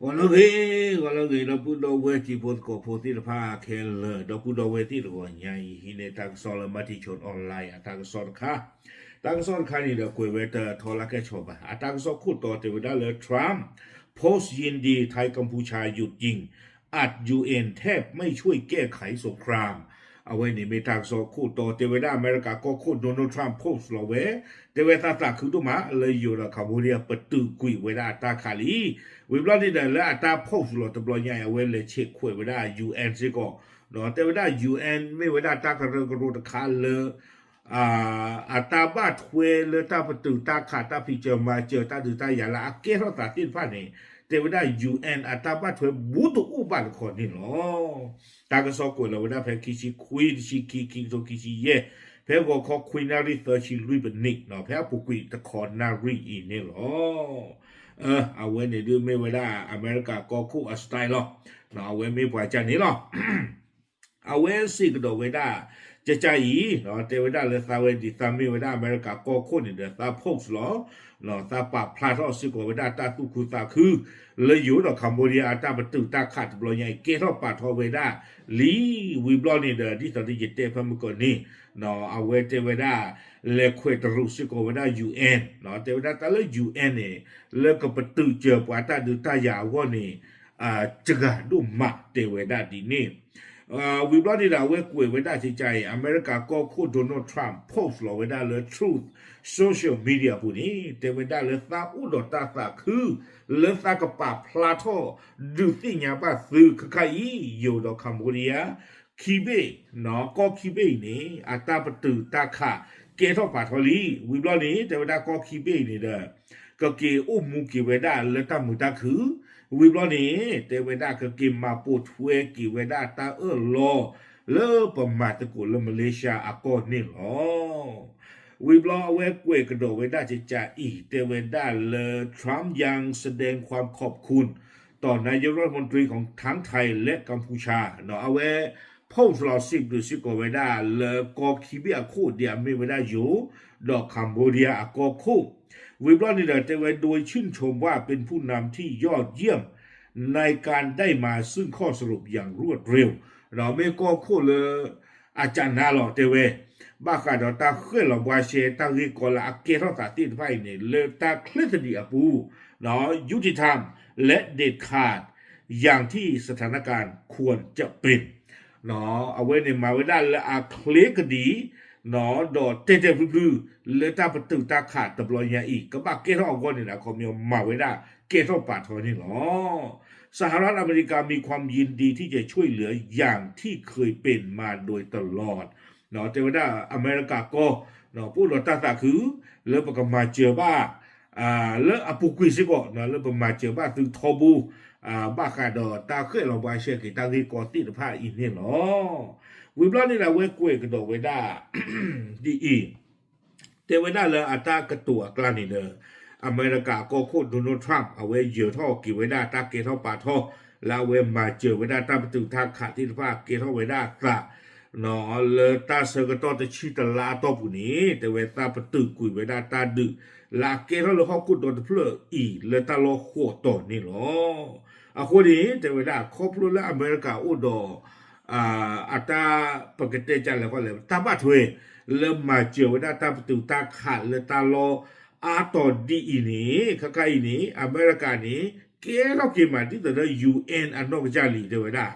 ဂီၤလၢအဂ့ၤ, ဂီၤလၢအဂ့ၤ ဒီပုၢ်ဒီဝဲၢ်တံၤဖိသကိးဖိသ့ၣ်တဖၣ်ခဲလၢာ်, ဒီပုၢ်ဒီဝဲၢ်သ့ၣ်တဂီၤညါအံၤ ဟံးန့ၢ်တၢ်ကစီၣ်လၢ Matichon Online အတၢ်ကစီၣ်တခါ, တၢ်ကစီၣ်တခါန့ၣ်ဒီး ကွဲးဝဲတထီလၢကဲဆီဘၣ်. အတၢ်ကစီၣ်ခိၣ်တီတဲဝဲဒၣ်လၢ Trump post ยินดีไทยกัมพูชาหยุดยิง อัด ยู เอ็น แทบไม่ช่วยแก้ไขสงคราม အဝဲန့ၣ်မ့ၢ်တၢ်ကစီၣ်ခိၣ်တီတဲဝဲဒၣ် အမဲရကၤကီၢ်ခိၣ် Donald Trump post လီၤဝဲ, တဲဝဲသးသးခုဒိၣ်မးလၢယိၤဒီး Cambodia ပတုာ်ကွံာ်ဝဲဒၣ်အတၢ်ခးလံ. ဝံၤဘျီန့ၣ်ဒီး လၢအတၢ် post လီၤတဘျီညါအံၤ အဝဲလဲၤဆဲးခွဲးဝဲဒၣ် ယူၣ်အဲၣ် စ့ၢ်ကီး, တဲဝဲဒၣ် ယူၣ်အဲၣ် မ့ၢ်ဝဲဒၣ်တၢ်ကရၢကရိတခါလၢ အတၢ်ဘၣ်ထွဲလၢတၢ်ပတုာ်တၢ်ခး တၢ်ဖံးစၢၤမၤစၢၤ တၢ်ဒုးတၢ်ယၤလၢအကဲထီၣ်သးသ့ၣ်တဖၣ်န့ၣ် တဲဝဲဒၣ် ယူၣ်အဲၣ် အတၢ်ဘၣ်ထွဲဘူးတအိၣ်ဘၣ်တခီန့ၣ်လီၤ. တၢ်ကစီၣ်ကွဲးလီၤဝဲဒၣ်ဖဲခံဆံခွံ တဆံခံ ခံကထိခံဆံယဲၢ်, ဖဲဂီၤခီခွံနၣ်ရံၣ်သၢဆံလွံၢ်ပနံး, ဖဲအပူၤကွံာ်တခီနၣ်ရံၣ်အံၤန့ၣ်လီၤ. အဝဲန့ၣ်ဒုးမ့ၢ်ဝဲဒၣ်အမဲရကၤကီၢ်ခိၣ်အ style လီၤ. အဝဲမ့ၢ်ပှၤကၢ်န့ၣ်လီၤ. အဝဲစံးကဒီးဝဲဒၣ် ကကၢ်အံၤ, တဲဝဲဒၣ်လၢသးဝဲဒ်သးမ့ၢ်ဝဲဒၣ်အမဲရကၤကီၢ်ခိၣ်န့ၣ်ဒီး သး post လီၤ. သးပာ်ဖျါထီၣ်စ့ၢ်ကီးဝဲဒၣ်တၢ်သူၣ်ခုသးခု လၢယိၤဒီး Cambodia အတၢ်ပတုာ်တၢ်ခးတဘျီညါအံၤ ကဲထီၣ်ပာ်ထီၣ်ဝဲဒၣ်လံ. ဝံၤဘျီန့ၣ်ဒီး ဒ်သိးဒီးယတဲဖဲမုၢ်ကီၢ်န့ၣ်, အဝဲတဲဝဲဒၣ် လဲၤခွဲးတရူးစ့ၢ်ကီးဝဲဒၣ် ယူၣ်အဲၣ်, တဲဝဲဒၣ်တၢ်လၢ ယူၣ်အဲၣ် န့ၣ် လၢကပတုာ်စၢၤပှၤတၢ်ဒုးတၢ်ယၤအဂီၢ်န့ၣ် စှၤဒိၣ်မးတဲဝဲဒၣ်ဒ်န့ၣ်. ဝံၤဘျီန့ၣ်ဒီး အဝဲကွဲးဝဲဒၣ်ကကၢ်အံၤ အမဲရကၤကီၢ်ခိၣ် Donald Trump post လီၤဝဲဒၣ်လၢ Truth Social Media အပူၤန့ၣ် တဲဝဲဒၣ်လၢသးအိၣ်ဒီးတၢ်သးခု လၢသးကပာ်ဖျါထီၣ် ဒုးသ့ၣ်ညါဘၣ်သုခဲခါအံၤ ယိၤဒီး Cambodia ခံဘ့ၣ်, ကီၢ်ခံဘ့ၣ်အံၤန့ၣ် အတၢ်ပတုာ်တၢ်ခးကဲထီၣ်ပာ်ထီၣ်လံ. ဝံၤဘျီန့ၣ် တဲဝဲဒၣ်ကီၢ်ခံဘ့ၣ်အံၤန့ၣ်ဒီး ကက့ၤအိၣ်မူက့ၤဝဲဒၣ်လၢတၢ်မုာ်တၢ်ခုၣ်, ဝံၤဘျီန့ၣ် တဲဝဲဒၣ်ကက့ၤမၤပိာ်ထွဲက့ၤဝဲဒၣ်တၢ်အၢၣ်လီၤ လၢပမၤသကိးလၢ Malaysia အကီၢ်န့ၣ်လီၤ. ဝံၤဘျီအဝဲကွဲးကဒီးဝဲဒၣ်ကကၢ်အံၤ တဲဝဲဒၣ်လၢ Trump ยังแสดงความขอบคุณ ต่อนายกรัฐมนตรีของทั้งไทยและกัมพูชา အဝဲ post လီၤစံးဘျုးစ့ၢ်ကီးဝဲဒၣ်လၢကီၢ်ခံဘ့ၣ်အခိၣ် ဒ်အမ့ၢ်ဝဲဒၣ်ယိၤ ဒီး Cambodia အကီၢ်ခိၣ်, ဝံၤဘျီန့ၣ်ဒီး တဲဝဲ โดยชื่นชมว่าเป็นผู้นำที่ยอดเยี่ยม ในการได้มาซึ่งข้อสรุปอย่างรวดเร็ว မ့ၢ်ကီၢ်ခိၣ်လၢ အကနၣ်လီၤတဲဝဲ ဘၣ်ဃးဒီးတၢ်ဃဲၣ်လီၤဘှါရှဲ တၢ်ဂ့ၢ်ကီလၢအကဲထီၣ်သးသ့ၣ်တဖၣ်အံၤန့ၣ် လၢတၢ်ချ့သဒံးအပူၤ ยุติธรรม และเด็ดขาด อย่างที่สถานการณ์ควรจะเป็น အဝဲန့ၣ်မၤဝဲဒၣ်လၢအချ့ကဒံး ဒီးတဲာ်တဲာ်ဖျုးဖျုး လၢတၢ်ပတုာ်တၢ်ခးတဘျီညါအံၤ ကဘၣ်ကဲထီၣ်အဂီၢ်န့ၣ်ဒီး ခီပညီမၤဝဲဒၣ်ကဲထီၣ်ပာ်ထီၣ်န့ၣ်လီၤ. "สหรัฐอเมริกามีความยินดีที่จะช่วยเหลืออย่างที่เคยเป็นมาโดยตลอด" တဲဝဲဒၣ်အမဲရကၤကီၢ် ပအိၣ်ဒီးတၢ်သးခု လၢပကမၤစၢၤဘၣ် လၢအပူၤကွံာ်စ့ၢ်ကီး လၢပမၤစၢၤဘၣ်သုထီဘိ ဘၣ်ဃးဒီးတၢ်ဃဲၣ်လီၤဘှါရှဲက့ၤတၢ်ဂ့ၢ်ကီသ့ၣ်တဖၣ်အံၤန့ၣ်လီၤ. ဝံၤဘျီန့ၣ်ဒီး အဝဲကွဲးကဒီးဝဲဒၣ် ဒ်အံၤ တဲဝဲဒၣ်လၢအတၢ်ကတိၤအကျါန့ၣ်ဒီး အမဲရကၤကီၢ်ခိၣ် Donald Trump အဝဲယၢၤထီၣ်က့ၤဝဲဒၣ်တၢ်ကဲထီၣ်ပာ်ထီၣ် လၢအဝဲမၤစၢၤဝဲဒၣ်တၢ်ပတုာ်တၢ်ခးသ့ၣ်တဖၣ်ကဲထီၣ်ဝဲဒၣ်အသး လၢတၢ်ဆၢကတီၢ်တဆံတလါအတီၢ်ပူၤန့ၣ် တဲဝဲသးပတုာ်ကွံာ်ဝဲဒၣ်တၢ်ဒုး လၢအကဲထီၣ်လၢဟီၣ်ခိၣ်ဒီတဖျၢၣ်အံၤ လၢတၢ်လီၢ်ဃိးတီၤန့ၣ်လီၤ. အဃိန့ၣ် တဲဝဲဒၣ် ခီဖျိလၢအမဲရကၤအိၣ်ဒီး အတၢ် ပကတဲဒ်လဲၣ်ဃီလဲၣ် တၢ်ဘၣ်ထွဲ လၢမၤစၢၤဝဲဒၣ်တၢ်ပတုာ်တၢ်ခးလၢတၢ်လီၢ်အါတီၤဒ်အံၤန့ၣ် ခဲခါအံၤန့ၣ် အမဲရကၤန့ၣ် ကဲထီၣ်က့ၤမးဒ်သိးဒီး ယူၣ်အဲၣ် အနီၢ်ကစၢ်လံ တဲဝဲဒၣ်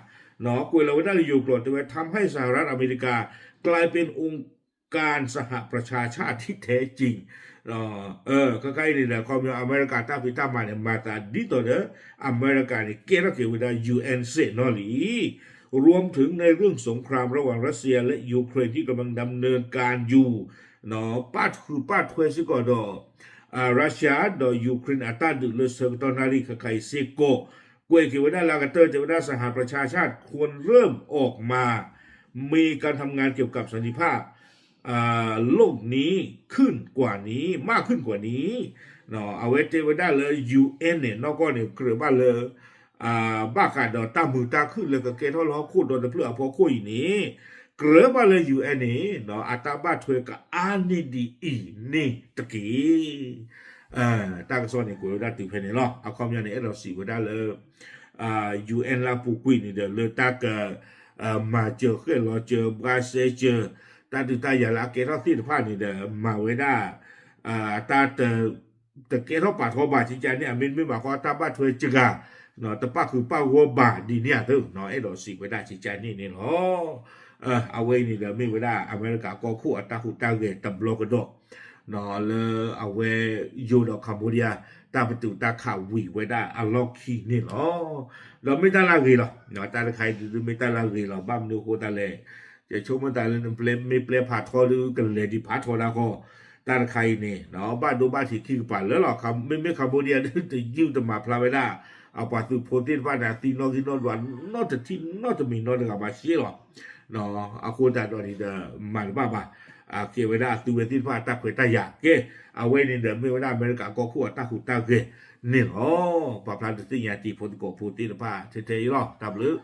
ကွဲးလီၤဝဲဒၣ်လၢယိၤကျိာ်တဲဝဲ ทำให้สหรัฐอเมริกากลายเป็นองค์การสหประชาชาติที่แท้จริง ခဲခါအံၤန့ၣ်ဒီး ခီပညီအမဲရကၤတၢ်ဖံးတၢ်မၤန့ၣ် မၤသးဒ်သိးဒီး အမဲရကၤန့ၣ် ကဲထီၣ်က့ၤဝဲဒၣ် ယူၣ်အဲၣ် စ့ၢ်နီၣ်လံ. รวมถึงในเรื่องสงครามระหว่างรัสเซียและยูเครนที่กำลังดำเนินการอยู่ ပာ်ထုးပာ်ထွဲစ့ၢ်ကီးဒီး Russia ဒီး Ukraine အတၢ်ဒုးလၢဆၢကတီၢ်နၣ်ရံၣ်ခဲခါအံၤစ့ၢ်ကီး ကွဲးက့ၤဝဲဒၣ်လၢအကတၢၢ် တဲဝဲဒၣ် สหประชาชาติควรเริ่มออกมามีการทำงานเกี่ยวกับสันติภาพ โลกนี้ขึ้นกว่านี้ มากขึ้นกว่านี้ အဝဲတဲဝဲဒၣ်လၢ ယူၣ်အဲၣ် န့ၣ် နီၢ်ကီၢ်န့ၣ် ကြၢးဘၣ်လၢ ဘၣ်ဃးဒီးတၢ်မုာ်တၢ်ခုၣ်လၢကကဲထီၣ်လၢဟီၣ်ခိၣ်ဒီတဖျၢၣ်အဖီခိၣ်အံၤန့ၣ် ကြၢးဘၣ်လၢ ယူၣ်အဲၣ် န့ၣ် အတၢ်ဘၣ်ထွဲကအါန့ၢ်ဒ်အံၤန့ၣ်တက့ၢ်. တၢ်ကစီၣ်န့ၣ်ကွဲးဝဲဒၣ်တုၤဖဲန့ၣ်လီၤ. အခီပညီန့ၣ် အဲၣ်ဒိးစံးဝဲဒၣ်လၢ ယူႇအၣ်လၢပူၤကွံာ်န့ၣ်ဒီး လၢတၢ်က မၤစၢၤဃဲၣ်လီၤစၢၤ ဘှါစဲစၢၤ တၢ်ဒုးတၢ်ယၤလၢအကဲထီၣ်သ့ၣ်တဖၣ်န့ၣ်ဒီး မၤဝဲဒၣ် တၢ် တကဲထီၣ်ပာ်ထီဘၣ်ကကန့ၣ် အမ့တမ့ၢ်ဘၣ်ဃီတၢ်ဘၣ်ထွဲစှၤ တပၣ်ဃုာ်ပၣ်ဂီၢ်ဘၣ်ဒ်န့ၣ်အသိး အဲၣ်ဒိးစံးဝဲဒၣ်ကကန့ၣ်န့ၣ်လီၤ. အဝဲအံၤန့ၣ်ဒီးမ့ၢ်ဝဲဒၣ်အမဲရကၤကီၢ်ခိၣ်အတၢ်ဟူးတၢ်ဂဲၤတဘျီကဒီး လၢအဝဲယိၤဒီး Cambodia တၢ်ပတုာ်တၢ်ခးဝံၤဝဲဒၣ်အလီၢ်ခံန့ၣ်လီၤ. ဒီးမ့ၢ်တၢ်လၢအဂ့ၤလီၤ. တၢ်တခါအံၤဒုးမ့ၢ်တၢ်လၢအဂ့ၤလီၤ. ဘၣ်မနုၤအဃိသတးလဲၣ် ယဆိကမိၣ်သးလၢနပျဲမ့ၢ်ပျဲဖးထီဒုးကလဲၤဒံးဖးထီဒၣ်ဃီ တၢ်တခါအံၤန့ၣ် ဘၣ်ဒိဘၣ်ထံးခံကပၤလၢာ်လီၤ. မ့မ့ၢ် Cambodia ဒုးတယုၢ်တမၤဖျါဝဲဒၣ် အပှၤသုးဖိသ့ၣ်တဖၣ်န့ၣ် အသံနီၣ်ဂံၢ်နီၣ်ဒွးနီတထံၣ်နီတမံၤနီတဂၤဘၣ်စ့လီၤ. အဃိသတးဒီးန့ၣ်ဒီး မၤတဘၣ်ဘၣ် ကဲဝဲဒၣ်အသုဝဲသ့ၣ်တဖၣ်အတၢ်ခွဲးတၢ်ယာ်ကဲ အဝဲန့ၣ်ဒီးမ့ၢ်ဝဲဒၣ်အမဲရကၤကီၢ်ခိၣ်အတၢ်ဟူးတၢ်ဂဲၤန့ၣ်လီၤ. ပာ်ဖျါဒုးသ့ၣ်ညါတံၤဖိသကိးဖိသ့ၣ်တဖၣ်ထဲထဲအံၤလီၤ. တၢ်ဘျုး